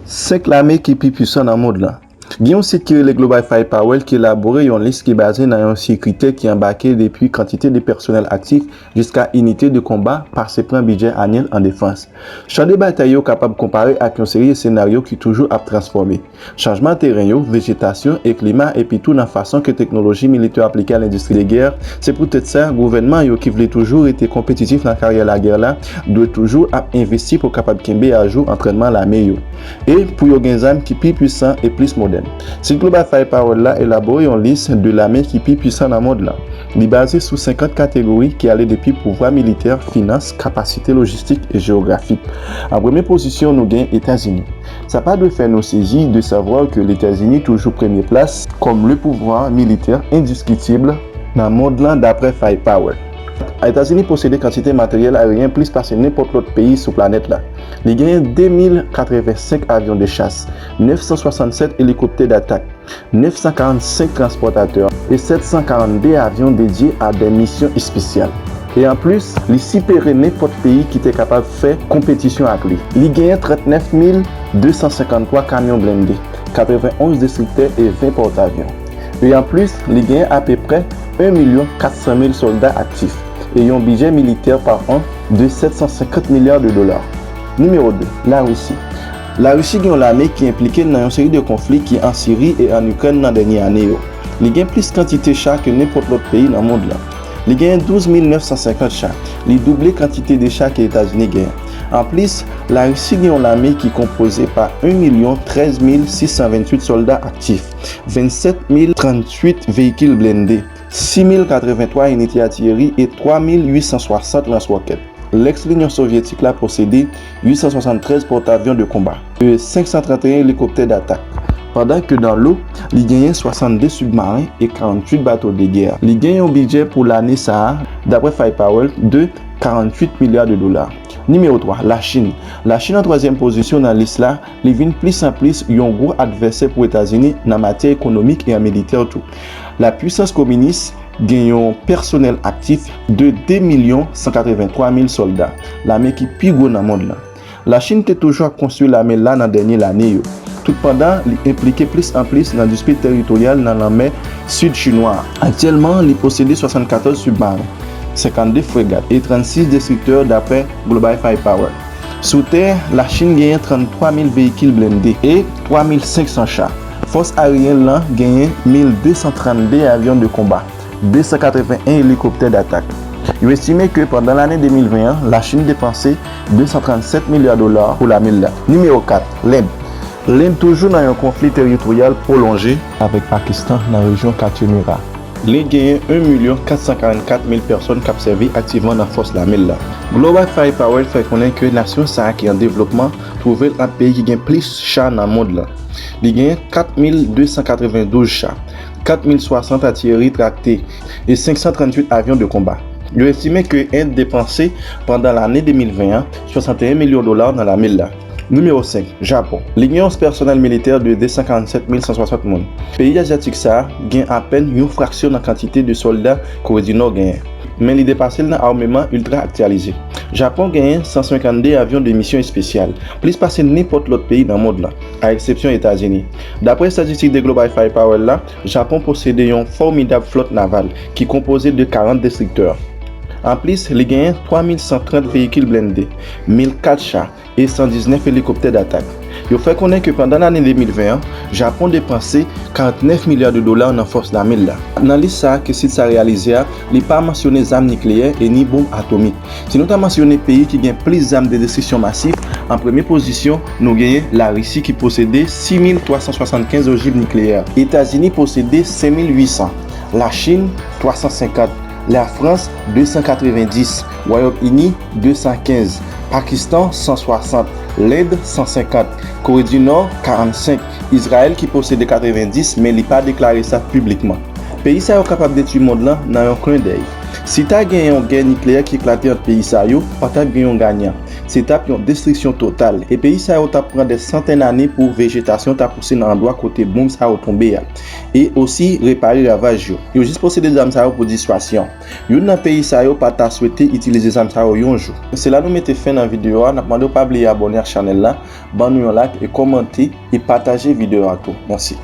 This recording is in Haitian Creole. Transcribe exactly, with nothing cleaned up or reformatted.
Senk lame ki pi pwisan nan mond lan. Gen yon sit ki rele Global Firepower ki elabore yon lis ki baze nan yon seri kritè ki anbake depi kantite de pèsonèl aktif jiska inite de konba, pase pran bidjè anyèl an defans. Chan de batay yo kapab konpare ak yon seri senaryo ki toujou ap transfòme. Chanjman teren yo, vejetasyon e klima, epi tou nan fason ke teknoloji militè aplike a lendistri de gè. Se poutèt sa, gouvènman yo ki vle toujou rete konpetitif nan karyè lagè la, dwe toujou ap envesti pou kapab kenbe ajou antrènman lame yo. E pou yo gen zam ki pi pwisan e plis modèn. Sit Global Firepower la elabore yon lis de lame ki pi pwisan nan mond lan. Li baze sou senkant kategori ki ale depi pouvwa militè, finans, kapasite lojistik e jewografik. An premye pozisyon, nou gen Etazini. Sa pa dwe fè nou sezi de savwa ke Letazini toujou premye plas kòm le pouvwa militè endiskitib nan mond lan, dapre Firepower. Etazini posede kantite materyèl aeryen plis pase nenpòt lòt peyi sou planèt la. Li genyen de mil katrevensenk avyon de chas, nèf san swasannsèt elikoptè datak, nèf san karannsenk transpòtatè e sèt san karannde avyon dedye a de misyon espesyal. E anplis, li sipere nenpòt peyi ki te kapab fè konpetisyon ak li. Li genyen trannèf mil de san senkanntwa kamyon blende, katrevenonz destriktè e ven pòtavyon. E anplis, li genyen apeprè en milyon kat san mil sòlda aktif e yon bidjè militè pa an de sèt san senkant milya de dola. Nimewo de, Larisi. Larisi gen yon lame ki enplike nan yon seri de konfli ki an Siri e an Ikrèn nan dènye ane yo. Li gen plis kantite cha ke nenpòt lòt peyi nan mond lan. Li genyen douz mil nèf san senkant cha. Li double kantite de cha ke Etazini genyen. Anplis, Larisi gen yon lame ki konpoze pa en milyon trèz mil sis san venntuit sòlda aktif, vennsèt mil tranntuit veyikil blende, sis mil katrevenntwa inite atiyeri e twa mil uit san swasant lanswòkèt. Lèks Linyon Sovyetik la posede uit san swasanntrèz pòtavyon de konba, e senk san tranteyen elikoptè datak, pandan ke dan lo, li genyen swasannde sibmaren e karanntuit bato de gè. Li gen yon bidjè pou lane sa a, dapre Firepower, de karanntuit milya de dola. Nimewo twa, Lachin. Lachin an twazyèm pozisyon nan lis la, li vin plis an plis yon gwo advèsè pou Etazini nan matyè ekonomik e an militè tou. Lapwisans kominis gen yon pèsonèl aktif de de milyon san katrevenntwa mil sòlda, lame ki pi gwo nan mond lan. Lachin te toujou ap konstwi lame l la nan dènye lane yo, toutpandan li enplike plis an plis nan dispit teritoryal nan Lanmè Sid Chinwa a. Aktyèlman, li posede swasannkatòz sibmaren, senkannde fregat e trannsis destriktè, dapre Global Firepower. Sou tè, Lachin genyen tranntwa mil veyikil blende e twa mil senk san cha. Fòs aeryen lan genyen mil de san trannde avyon de konba, de san katreven en elikoptè datak. Yo estime ke pandan lane de mil ven an, Lachin depanse de san trannsèt milya dola pou lame l la. Nimewo kat, Lend. Lend toujou nan yon konfli teritoryal pwolonje avèk Pakistan nan rejyon Kachemira. Lend genyen en milyon kat san karannkat mil pèsòn k ap sèvi aktivman nan fòs lame l la. Global Firepower fè konnen ke nasyon sa a ki an devlopman twouve l ant peyi ki gen plis cha nan mond lan. Li genyen kat mil de san katrevendouz cha, kat mil swasant atiyeri trakte e senk san tranntuit avyon de konba. Yo estime ke End depanse pandan lane de mil ven an swasanteyen milyon dola nan lame l la. Nimewo senk, Japon. Li gen yon pèsonèl militè de de san karannsèt mil san swasant moun. Peyi azyatik sa a gen apèn yon fraksyon nan kantite de sòlda Kore di Nò genyen, men li depase l nan ameman iltra aktyalize. Japon genyen san senkannde avyon de misyon espesyal, plis pase nenpòt lòt peyi nan mond lan, a eksepsyon Etazini. Dapre estatistik de Global Firepower la, Japon posede yon fòmidab flòt naval ki konpoze de karant destriktè. Anplis, li genyen twa mil san trant veyikil blende, mil kat cha e san diznèf elikoptè datak. Yo fè konnen ke pandan lane de mil ven an, Japon depanse karantnèf milya de dola nan fòs lame l la. Nan lis sa a ke sit sa reyalize a, li pa mansyone zam nikleyè e ni bonm atomik. Si nou ta mansyone peyi ki gen plis zam de destriksyon masif, an premye pozisyon, nou genyen Larisi ki posede sis mil twa san swasannkenz ojiv nikleyè. Etazini posede senk mil uit san. Lachin, twa san senkant. Lafrans, de san katrevendis. Wayòm Ini, de san kenz. Pakistan, san swasant. Lend, san senkant. Kore di Nò, karannsenk. Izrayèl ki posede katrevendis, men li pa deklare sa piblikman. Peyi sa yo kapab detwi mond lan nan yon klendèy. Si ta gen yon gè nikleyè ki eklate ant peyi sa yo, pa t ap gen yon ganyan. se t ap yon destriksyon total, e peyi sa yo t ap pran dè santèn ane pou vejetasyon ta pouse nan andwa kote bonm sa yo tonbe a, e osi repare ravaj yo. Yo jis posede zam sa yo pou diswasyon. Youn nan peyi sa yo pa ta swete itilize zam sa yo yon jou. Se la nou mete fen nan videyo a, n ap mande w pa bliye abòne ak chanèl la, ban nou yon like e kòmante e pataje videyo a tou. Mèsi.